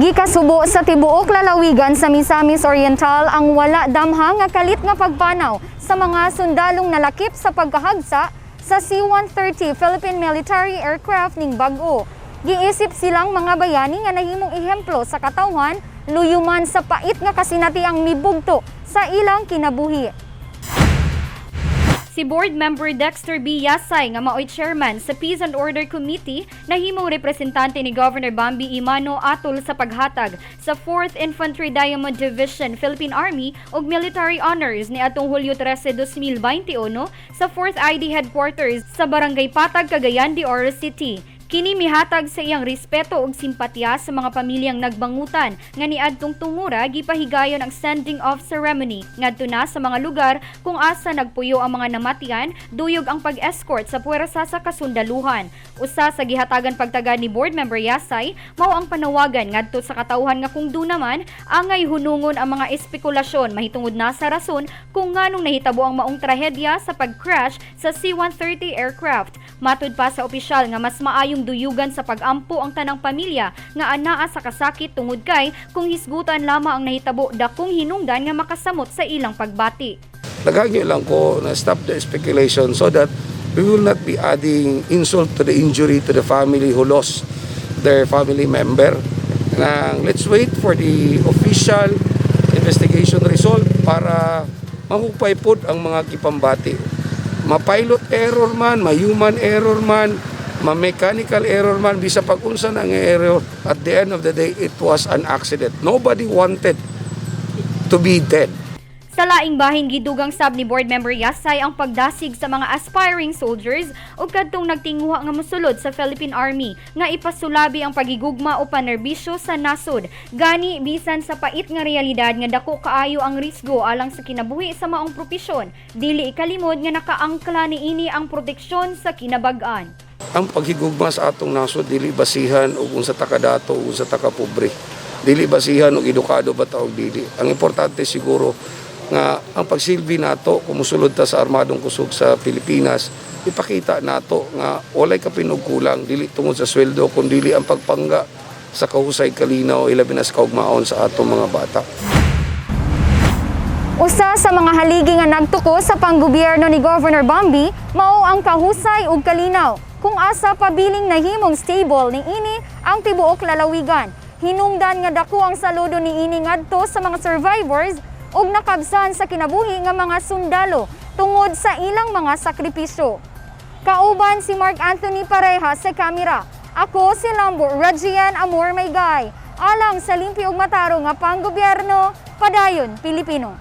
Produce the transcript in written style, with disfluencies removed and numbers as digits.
Gikasubo sa tibuok lalawigan sa Misamis Oriental ang wala damha nga kalit nga pagpanaw sa mga sundalong nalakip sa pagkahagsa sa C-130 Philippine Military Aircraft ning bag-o. Giisip silang mga bayani nga nahimong ehemplo sa katawhan luyuman sa pait nga kasinatiang mibugto sa ilang kinabuhi. Si Board Member Dexter B. Yasay nga maoy chairman sa Peace and Order Committee nahimong representante ni Governor Bambi Emano atol sa paghatag sa 4th Infantry Diamond Division Philippine Army og military honors ni atong Hulyo 13, 2021 sa 4th ID Headquarters sa Barangay Patag, Cagayan de Oro City. Kini mihatag sa iyang respeto ug simpatya sa mga pamilyang nagbangutan nga niadtong tungura gipahigayon ang sending off ceremony ngadto na sa mga lugar kung asa nagpuyo ang mga namatian duyog ang pag-escort sa puwersa sa kasundaluhan. Usa sa gihatagan pagtagad ni Board Member Yasay mao ang panawagan ngadto sa katawhan nga kung duna man angay hunungon ang mga espekulasyon mahitungod na sa rason kung nganong nahitabo ang maong trahedya sa pag-crash sa C-130 aircraft. Matud pa sa opisyal nga mas maayong duyugan sa pag-ampo ang tanang pamilya nga anaa sa kasakit tungod kay kung hisgutan lamang ang nahitabo, dakong hinungdan nga makasamot sa ilang pagbati. Naghangyo lang ko na stop the speculation so that we will not be adding insult to the injury to the family who lost their family member. Nang let's wait for the official investigation result para mahupay pod ang mga gipambati. Ma-pilot error man, ma-human error man, ma-mechanical error man, bisa pag unsa na ang error, at the end of the day, it was an accident. Nobody wanted to be dead. Sa laing bahin, gidugang sab ni Board Member Yasay ang pagdasig sa mga aspiring soldiers ug kadtong nagtinguha nga mosulod sa Philippine Army nga ipasulabi ang pagigugma o panerbisyo sa nasod. Gani bisan sa pait nga realidad nga dako kaayo ang risgo alang sa kinabuhi sa maong propesyon, dili ikalimod nga nakaangkla niini ang proteksyon sa kinabag-an. Ang paghigugma sa atong nasod dili basihan og unsa ta kadato ug unsa ta ka pobre. Dili basihan og edukado ba ta og dili. Ang importante siguro nga ang pagsilbi nato kung musulod ta sa armadong kusog sa Pilipinas, ipakita nato nga walay kapin og kulang, dili tungod sa sweldo kundi ang pagpangga sa kahusay, kalinaw, ilabi na sa kaugmaon sa atong mga bata. Usa sa mga haligi nga nagtuko sa panggobyerno ni Governor Bambi mao ang kahusay ug kalinaw kung asa pabiling nahimong stable ni ini ang tibuok lalawigan. Hinungdan nga dako ang saludo ni ini ngadto sa mga survivors ug nakabsan sa kinabuhi nga mga sundalo tungod sa ilang mga sakripisyo. Kauban si Mark Anthony Pareja sa kamera. Ako si Lambo Rajian Amor Maygay. Alang sa limpyo ug matarong nga panggobyerno, padayon, Pilipino.